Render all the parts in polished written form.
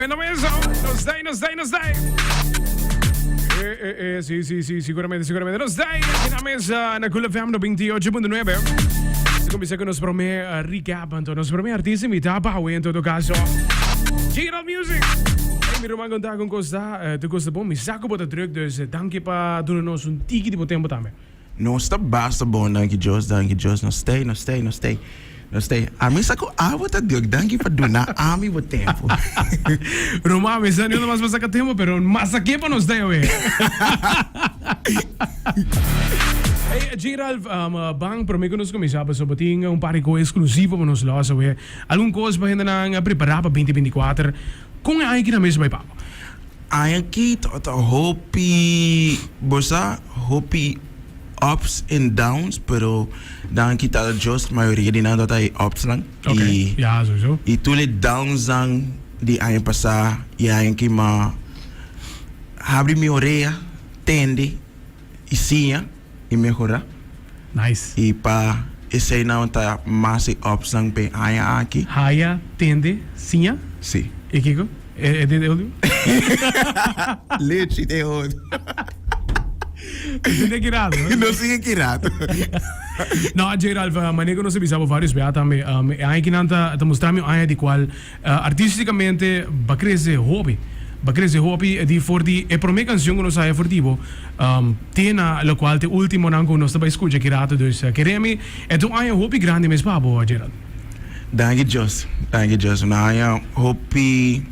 Tremendo mesa. Nos dai, nos dai, nos dai. Eh, eh, eh, sí, sí, sí, seguramente, seguramente. Nos dai aquí na mesa na Cool FM 98.9. Se comienza con nos prome uh, recap, anto nos prome artista invitado pa en todo caso. General Music. Hey, mi ruman conta con costa, uh, tu costa bom, mi saco bota druk, dus uh, danki pa duna nos un tiki di bo tempo tambe. Nos ta basta bon danki Dios danki Dios nos stay nos stay nos stay nos stay ami sa ku abo ta druk danki pa duna ami bo tempo. Ruman mi sa ni unda mas pa saka tempo pero mas a ke pa nos stay awe. Hey J Ralph ban prome ku nos kuminsá pasobra bo tin un par di kos eksklusivo pa nos los awe algun kos pa hendenan prepara pa binti 24 kon e aña ki na mes bai pa bo? Aña aki tabata hopi, bo sa, hopi ups and downs, pero danki Tata Dios mayoria di nan tabata e ups nan. Ok, ya, sowieso. Y tur e downs nan di aña pasa y aña aki m'a habri mi orea, tende y siña y mehora. Nice. Y pa esey nan ta mas e ups nan p'e aña aki. Haya, tende, siña? Si. Y kiko? E e ultimo? Lechi e otro. No sigue ki rato. No sigue ki rato. No, J. Ralph, manera ku nos a bisa bo varios bia tambe, e aña kinan ta ta mustra mi un aña di kual artisticamente ba crece hopi. Ba crece hopi di for di e prome cancion ku nos haya for di bo te na lokual te ultimonan ku nos ta bai scucha ki rato. Dus kere mi e ta un aña hopi grandi mes pa bo, J. Ralph. Danki Dios, danki Dios. Un aña hopi,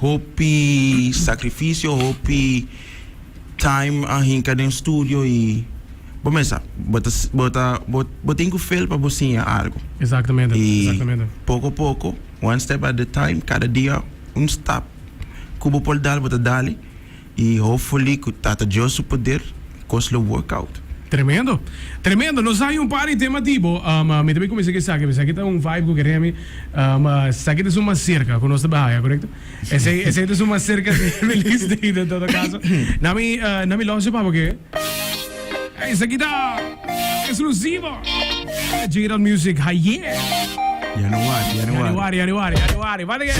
hopi sacrificio, hopi time a hinca den studio y bo mesa, bo ta, bo ta, bo, bo tin cu fail pa bo siña algo. Exactamente, Y exactamente. poco poco, one step at a time, cada dia un stap cu bo por dal, bo ta dal. Y hopefully cu Tata Dios su poder cos lo work out. Tremendo. Tremendo. Nos hay un par di tema tipo. Um, mi ta bin cuminsa cu esaki. Esaki ta un vibe cu keremi. Um, esaki ta esun mas cerca cu nos ta bay haya, correcto? Esey, esey ta esun mas cerca di release date en todo caso. Na mi, uh, na mi los pa porque esaki ta exclusivo. J-Rock Music, haye. Januari, januari. Januari, januari, januari. Vale que.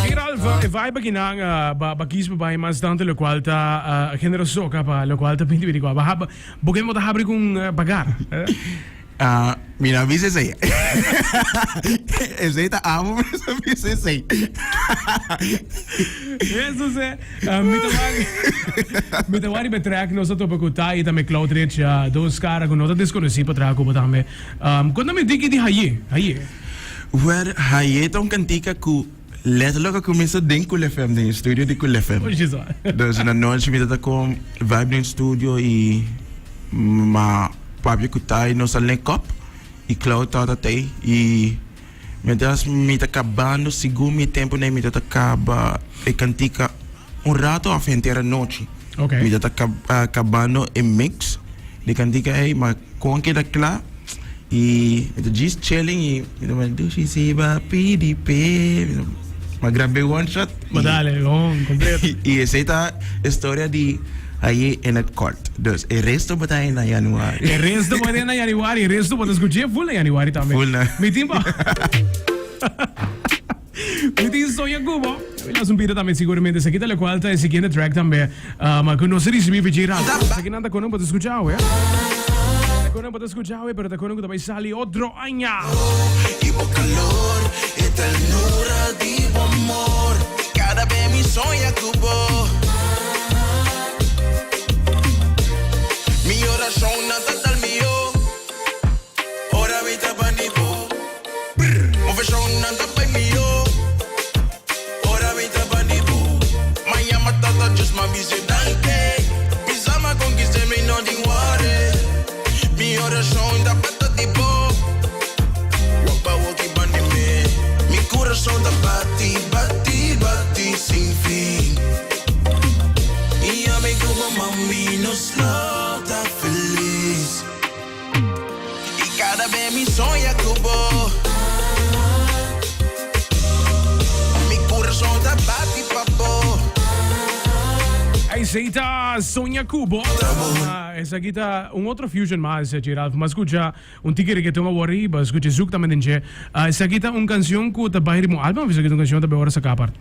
Geralva, e vibe aki nan ba ba kies pa bai mas tanto locual ta genero soca pa locual ta binti binti cua. Ba bo ken bo ta habri con bagar? Ah, mi no a bisa esei. Esei ta amo mes a bisa esei. Jesus eh. Mi ta wak mi ta wak riba e track nos a topa ku Tai i tambe Cloud Rich, dos kara ku no ta deskonosí pa traha ku bo tambe. Konta mi un tiki di Haye, Haye. Wèl, Haye ta un kantika ku letterlijk a kuminsá den Cool FM, den e studio di Cool FM. Dus na nochi mi ta ta kon vibe den studio i ma papia ku Tai nos a link up i Cloud tabata tei i mientras mi ta kabando segun mi tempo nei mi ta ta kaba e kantika un rato of henter anochi. Mi ta ta kabando e mix di kantika ei ma kon keda kla i mi ta djis chilling i mi ta bai dushi si ba pidi pe mi a grab'é one shot. Bo dale, gewoon, completo. I esei ta e storia di Haye in het kort. Dus e resto bo ta haye na januari. E resto bo ta haye na januari. E resto bo ta scuché full na januari tambe. Full na. Mi tin pa. Mi tin soña cu bo. Mi las un pida tambe seguramente. Esaki ta locual ta e siguiente track tambe. Um, cu nos a ricibi pa J Ralph. Esaki nan ta cono bo ta scucha awe. Ta cono bo ta scucha awe, pero ta cono cu ta bay sali otro aña. Y bo calor, e ternura di bo amor. Cada be mi soña cu bo. Mi oracion nan ta dal mi yo. Ora mi ta bandi bo. Situashonnan ta bai mihó Ora mi ta bani bo Ma yama tata just ma bis'é danki Bisa ma konkist'é mi no tin worry Mi orashon ta pa ta di bo Wak pa woki bani mi Mi kurason ta bati, bati, bati sin fin I ami ku bo mami nos lo ta felis. I kada be mi soña ku bo. Mi kurason ta bati pa bo. Esei ta Soña ku bo. Esaki ta un otro fusion mas, Gerald. M'a skucha un tiki reggaeton awor riba, skucha zouk tambe den dje. Esaki ta un kansion ku ta bai riba un album of esaki ta un kansion ta bai ora saka apart?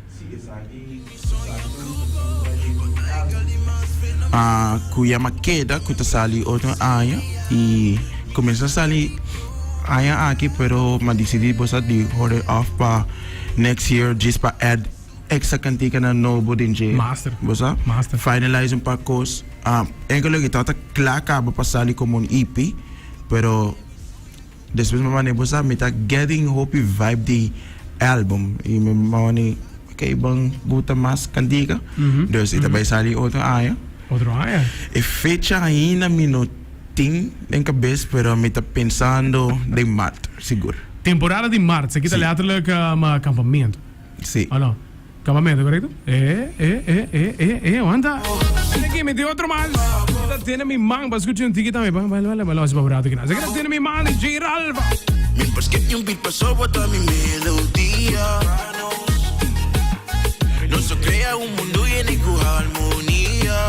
Ku yama Keda ku ta sali otro aña i kuminsá sali aña aki pero m'a disidí bo sa di hold it off pa next year djis pa add extra kantikanan nobo den dje. Master. Bo sa? Master. Finalize un par kos. Enkel loke tabata kla kaba pa sali komo un EP pero Despues mi manda bo sa mi ta getting hopi vibe di album y mi manda ok bon buta mas cantica dus e ta bay sali otro aña. Otro aña. E fecha ainda mi no tin den cabes pero mi ta pensando den maart sigur. Temporada di maart, esaki ta letterlijk campamento. Si. O no? Campamento, correcto? E, e, e, e, e, e, wanta. Mira aki, mi tin otro mas. Mi ta tene mi man pa scucha un tiki tambe. Bale, bale, bale, bale, bale, bale, Así que ta tene mi man di J. Ralph. Mi paske ni un beat paso bo ta mi melodia. Nos a crea un mundo yena cu harmonia.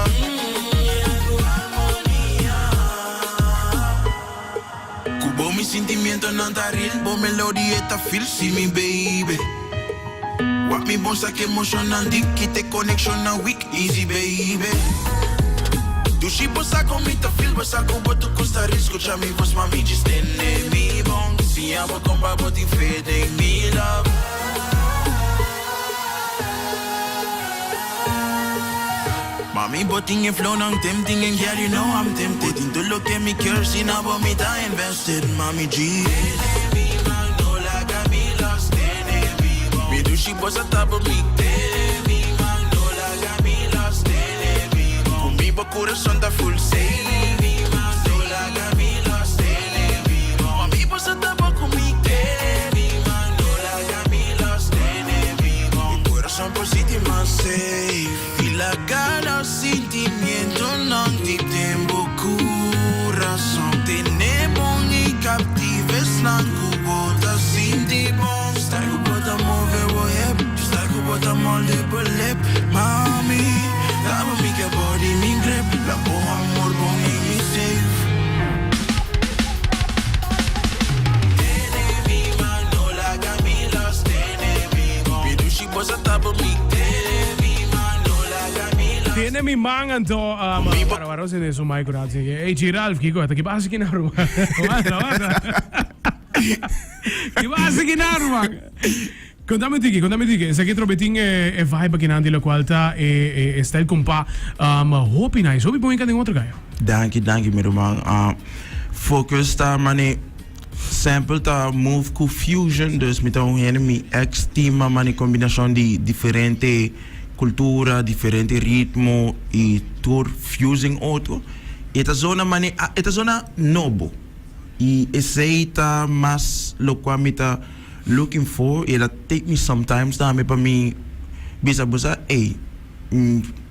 Cu bo mi sentimientonan ta real, bo melodia ta feel, si mi baby. Wak mi bon sa ke emocionnan deep, kita e conexionnan weak, easy baby. Dushi bo sa con mi ta feel, bo sa cu bo tu costa real, scucha mi voz mami djis tene mi bon, siña bo con pa bo tin fe den mi love. Mami bo tin e flow nan tempting and girl you know I'm tempted Tin tur loke mi kier si na bo mi ta invested Mami G Tene mi man no laga mi lost Tene mi bon Mi dushi bo sa ta bo mi Tene mi man no laga mi lost Tene mi bon Ku mi bo kurason ta full Tene mi man no laga mi lost Tene mi bon Mami bo sa ta bo ku mi Tene mi man no laga mi lost Tene mi bon Mi kurason por sinti mas safe. Y laga nos sentimientonan di den bo curason Tene bon y captiva esnan cu bo ta sinti bon Style cu bo ta move bo hep Style cu bo ta molde bo lip Mami, ta bo mi ke body mi grip La bo amor bon y mi safe Tene mi man, no laga mi los Tene mi bon, mi dushi bo sa ta bo mi Tene mi man anto um, para para sin su mic rato Hey G Ralph kiko ta ki pasa ki na Aruba? Wanta wanta. Ki pasa ki na Aruba? Contame tiki, contame tiki. Esaki trobe tin e, e vibe aki nan di locual ta e, e, e style compa um, hopi nice. Hopi bon den otro kaya. Danki, danki mi ruman. Focus ta mane Sample ta move ku fusion, dus mi ta un hende mi ex stima mane kombinashon di diferente kultura, diferente ritmo i tur fusing otro. E ta zona mane e ta zona nobo i esei ta mas lokua mi ta looking for i el a take me sometimes tambe pa mi bisa bo sa ey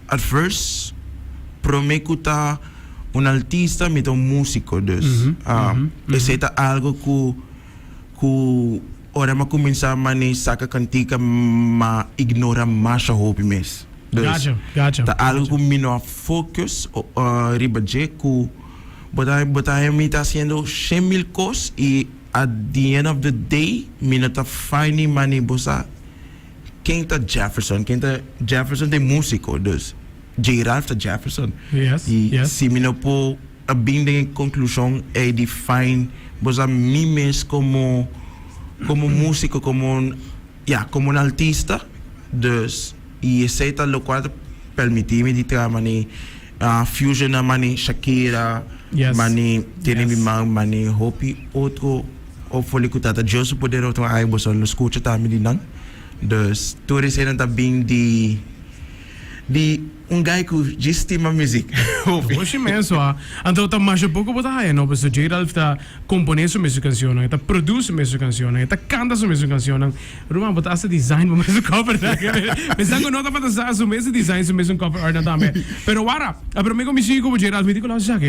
at first prome ku ta Un artista mi ta un musico dus esey ta algo cu cu ora mi a cuminsa mane saca cantica ma ignora masha hopi mes dus ta algo cu mi no a focus riba dje cu bo ta bo ta mi ta haciendo shen mil cos y at the end of the day mi no ta finding mane bo sa ken ta Jefferson ken ta Jefferson ta e musico dus. J. Ralph ta Jefferson. Yes, Y yes. si mi no por a bin den e conclusion ey di find bo sa mi mes como como musico, como un ya, como un artista. Dus y esey ta locual ta permiti mi di traha mane fusion nan mane Shakira, Yes. mane Tene Mi Yes. Man, mane hopi otro. Hopefully ku Tata Dios su poder otro aña boso lo skucha tambe di nan. Dus tur eseinan ta bin di di un guy ku djis stima muzik hopi. Hoshi mes wa. Anto ta masha poko bo ta haya no pasobra J Ralph ta kompone su mesun kanshonnan, e ta produce su mesun kanshonnan, e ta kanta su mesun kanshonnan. Ruman bo ta hasta design bo mesun cover nan. Pensando ku no tabata sa su mes design su mesun cover art nan tambe. Pero wara, a prome ku mi sigui ku bo J Ralph mi di ku lo hasi esaki.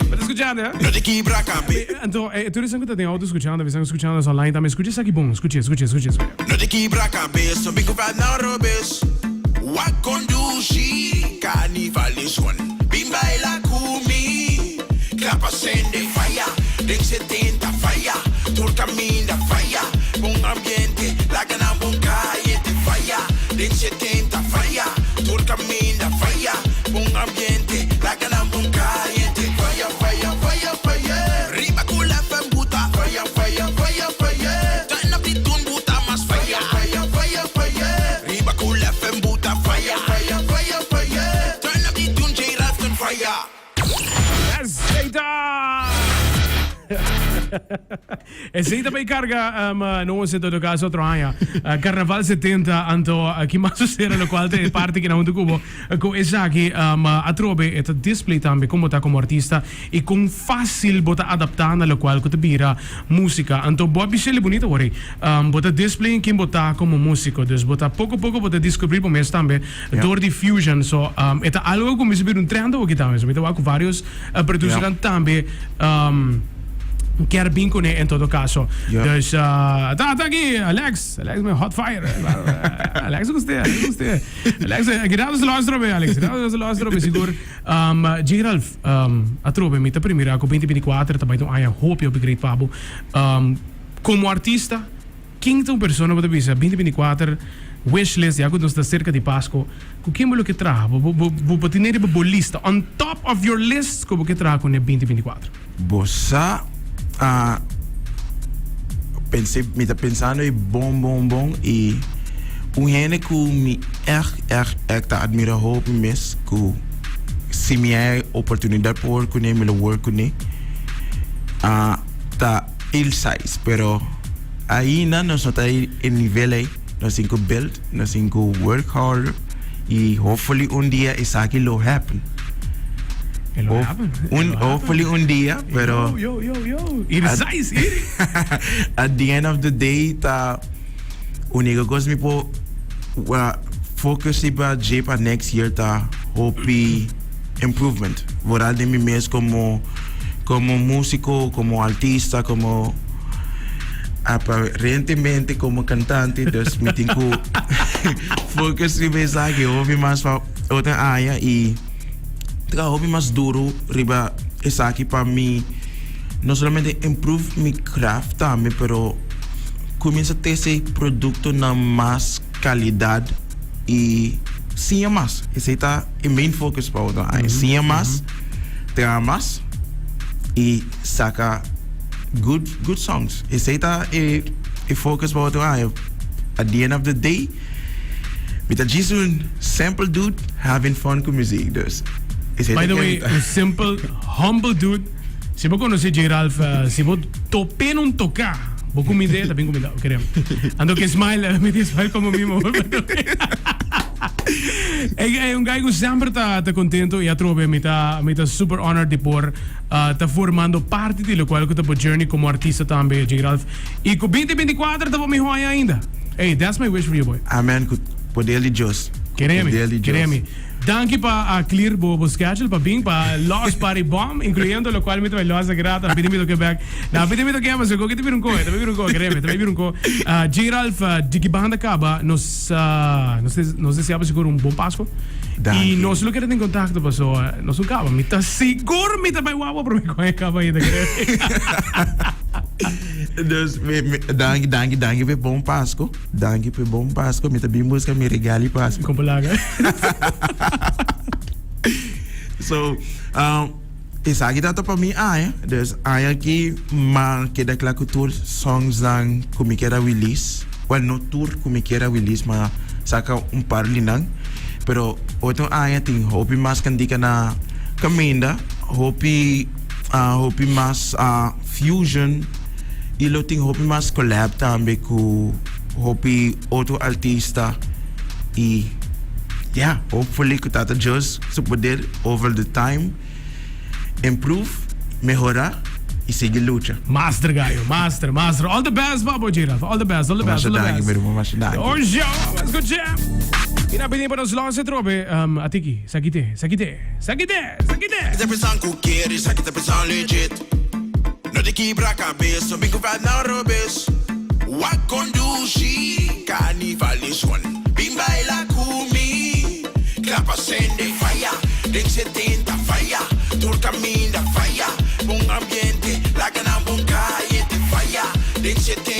Bo ta skuchando eh? No te kibra kabe. Anto tur esnan ku ta den auto skuchando, esnan ku skuchando nos online tambe, skucha esaki bon, skucha, skucha, skucha, skucha. No te kibra kabes, no bin ku vibe nan robes. Wak kondushi, carnival is on. Bin baila ku mi. Klapa sende faya, den 70 faya. Tur kaminda faya, bon ambiente, laga nan bon kayente faya. Den 70 faya, tur kaminda faya, bon ambiente, laga nan bon kayente faya, faya, faya, faya. Riba Cool FM buta faya, faya, faya, faya. Turn up di tune buta mas faya, faya, faya, faya. Riba Cool FM buta faya, faya, faya, faya. Turn up di tune J Ralph turn faya. Esey ta! Esey ta bay carga um, nos en todo caso otro aña. Carnaval 70 anto aki mas sucede lo cual ta e parti ki na hunto cu bo cu esaki um, atrobe e ta display tambe como ta como artista y con facil bo ta adapta na locual cu ta bira musica. Anto bo a biseli bunita wor ey. Um, bo ta display ken bo ta como musico. Dus bo ta poco poco bo ta descubri bo mes tambe door di fusion. So, um, e ta algo cu mi bira un trend awo aki tambe. So mi ta wak cu varios producernan tambe um, kier bin cune en todo caso. Dus, ta, ta aki Alex. Alex me hot fire. Alex guste, Alex guste. Alex, gracias luisteren be, Alex. Gracias luisteren be, sigur. Um, J. Ralph, um, atrobe mi ta primira cu 2024 ta bai ta un aña hopi hopi great pa bo. Um, como artista, ken ta un persona bo ta bisa 2024 wishlist, ya cu nos ta cerca di Pasco, cu ken bo lo ke traha? Bo, bo, bo, bo tene riba bo lista, on top of your list cu bo ke traha cune 2024. Bo sa, a pense, mi ta pensando e bon, bon, bon y un hende cu mi echt, echt, echt ta admira hopi mes cu si mi hay oportunidad pa work cune, mi lo work cune, a ta Il Size. Pero ainda nos no ta e nivel ey, nos tin cu build, nos tin cu work harder y hopefully un dia esaki lo happen. E lo happen. Un, hopefully un dia, pero Yo, yo, yo, yo. Ir size, ir. At the end of the day ta único cos mi por focus riba dje pa next year ta hopi improvement. Vooral den mi mes como como músico, como artista, como aparentemente como cantante. Dus mi tin cu focus riba esaki hopi mas pa otro aña y traha hopi mas duro riba esaki pa mi no solamente improve mi craft tambe, pero cuminsa trece productonan mas calidad y siña mas. Esey ta e main focus pa otro aña. Siña mas, traha mas y saca good good songs. Esey ta e e focus pa otro aña. At the end of the day, mi ta djis un simple dude having fun cu muziek. Dus esey By ta the way, un simple, humble dude. Si bo conoce J. Ralph, si bo top'e un toca, bo cumind'e, ta bin cuminda, creo. Anto ke smile, mi tin smile como mimo. E un guy cu semper ta ta contento y atrobe mi ta mi ta super honored di por ta formando parti di locual cu ta bo journey como artista tambe, J. Ralph. Y cu 2024 ta bo miho aña ainda. Hey, that's my wish for you, boy. Amen, cu poder di Dios. Keremi, Poder di Dios. keremi. Danki pa a clear bo bo schedule pa bin pa los party bomb, incluyendo locual mi ta bay los a grata, pidi mi toke back. Na pidi mi toke pasobra cu ta bira un co, ta bay bira un co, keremi, ta bay bira un co. J. Ralph, di ki banda caba nos nos nos desea bo sigur un bon Pasco. Danki. Y nos lo keda den contacto paso nos no caba. Mi ta sigur mi ta bay wak bo prome cu aña caba ainda, keremi. Dus mi mi danki danki danki pa e bon Pasco. Danki pa e bon Pasco. Mi ta bin busca mi regal di Pasco. Con palaga. So, um, esaki ta pa mi aña. Dus aña aki ma keda kla ku tur songs nan ku mi kier a release. Well, no tur ku mi kier a release, ma saka un par di nan. Pero otro aña tin hopi mas kantika na kaminda, hopi, hopi mas fusion. Y lo tin hopi mas collab tambe cu hopi otro artista y yeah, hopefully cu Tata Dios su poder over the time improve, mehora y sigui lucha. Master Gallo, master, master. All the best, Babo Giraffe. All the best, all the best, all the Masha danki, best. mi ruman, masha danki. Oh, yo, let's go jam. Y na pidi pa nos los trobe. Atiki, sakite, sakite, sakite, sakite. Ta pensa cu kier, esaki ta pensa legit. No ta kibra cabes, so bin cu vibe na robes. Wak conduci, carnival is on. Bin baila cu mi. Clapa cende fire, den 70 fire. Tur caminda fire, bon ambiente, laga nan bon cayente fire. Den 70.